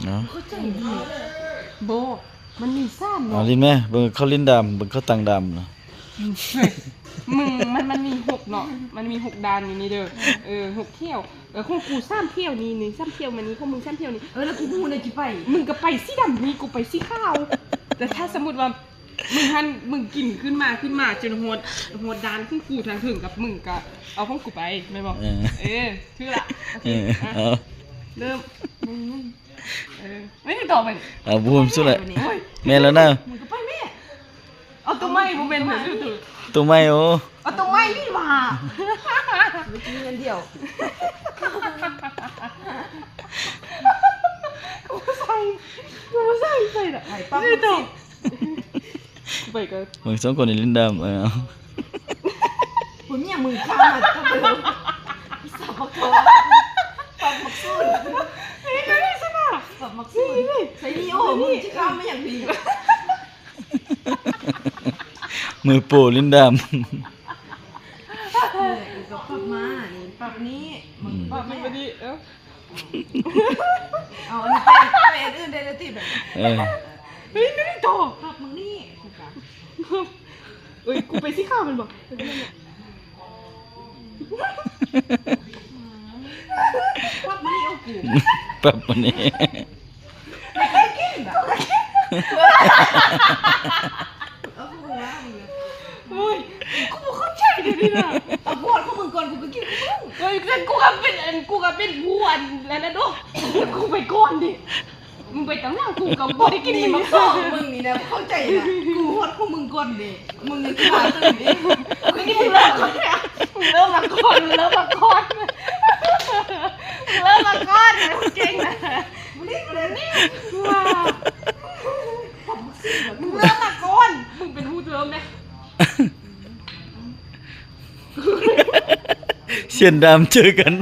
ເນາະ ບໍ່ ມັນມີສາມເນາະ ຫຼິ້ນແມ ເບິ່ງເຂົາຫຼິ້ນດາມ ເບິ່ງເຂົາຕັ້ງດາມນະ ເຮີ້ຍ ມຶງ ມັນ ມັນມີຫົກເນາະ ມັນມີຫົກດ້ານຢູ່ນີ້ເດີ ເອີ ຫົກແຖວ ແລ້ວຂອງກູສາມແຖວນີ້ ນີ້ສາມແຖວມານີ້ ຂອງມຶງສາມແຖວນີ້ ເອີ ແລ້ວກູບໍ່ຮູ້ແນວຊິໄປ ມຶງກໍໄປສີດຳນີ້ ກູໄປສີຂາວ ແຕ່ຖ້າສົມມຸດວ່າ ມຶງຫັ້ນ ມຶງກິນຂຶ້ນມາ ຂຶ້ນມາຈົນຮອດ ຮອດດ້ານຂອງກູທາງເທິງກັບມຶງກະເອົາຂອງກູໄປ ແມ່ນບໍ່? ເອີ ເອີ ຖືກລະ ໂອເຄ ເອີ ເອົາ ເລີ່ມ ເອີ ແມ່ນຕໍ່ໄປ ເອົາ ບໍ່ຮູ້ສຸດແຫຼະ ໂອ້ຍ ແມ່ນແລ້ວນະ ມຶງກໍໄປແມ່ ເອົາຕົວໃໝ່ ບໍ່ແມ່ນ ຕົວໃໝ່ ໂອ້ ເອົາຕົວໃໝ່ນີ້ຫວ່າ ເມື່ອກີ້ເງິນດຽວ ກູໃສ່ ກູໃສ່ໄປລະ ໄປປັບ ໄປກໍ ມຶງສອງຄົນນີ້ຫຼິ້ນດຳ ເອີ ເອົາ ຜູ້ເມຍມຶງຂ້າມາ ຕັບໄປເລີຍ ສັບປະກອນ ປັບໝາກສູນ ເຮັດໄດ້ຊັ້ນນະ ປັບໝາກສູນ ໃສ່ນີ້ ໂອ້ ມຶງຊິຂ້າມມາຫຍັງດີ ມືໂປຫຼິ້ນດຳ ເອີ ກໍປັບມາ ນີ້ປັບນີ້ ອືມ ປັບມານີ້ ເອີ ເອົາອັນນີ້ໄປ ໄປອັນອື່ນໄດ້ແລ້ວຕິ ແບບ ເອີ ເຮີ້ຍ ນີ້ຕໍ່ ປັບມື້ນີ້ ເອີຍ ກູໄປສີຂາວແມ່ນບໍ່? ປັບມື້ນີ້ ເອົາກູ ປັບມື້ນີ້ ເອົາກູວ່າ ໂອ້ຍ ກູບໍ່ເຂົ້າໃຈເດນີ້ນະ ເອົາກວດຂອງມຶງກ່ອນ ກູໄປກິນຂອງມຶງ ເອີຍ ແຕ່ກູກໍເປັນ ອັນ ກູກໍເປັນຜູ້ອັນນັ້ນນະເນາະ ກູໄປກ່ອນເດ ມຶງໄປຕາມຫຼັງ ກູກໍບໍ່ໄດ້ກິນ ນີ້ ໝາກສອງ ມຶງນີ້ນະ ເຂົ້າໃຈນະ ກູຮອດຂອງມຶງກ່ອນເດ ມຶງຍັງຊິມາຕື່ມອີກ ນີ້ມຶງເລີ່ມກ່ອນແທ້ ມຶງເລີ່ມມາກ່ອນ ມຶງເລີ່ມມາກ່ອນ ມຶງເລີ່ມມາກ່ອນ ມຶງເກັ່ງນະ ບໍ່ໄດ້ ບໍ່ໄດ້ ນີ້ ມຶງເລີ່ມມາກ່ອນ ມຶງເປັນຜູ້ເລີ່ມເດ້ เสียงดังเจอกัน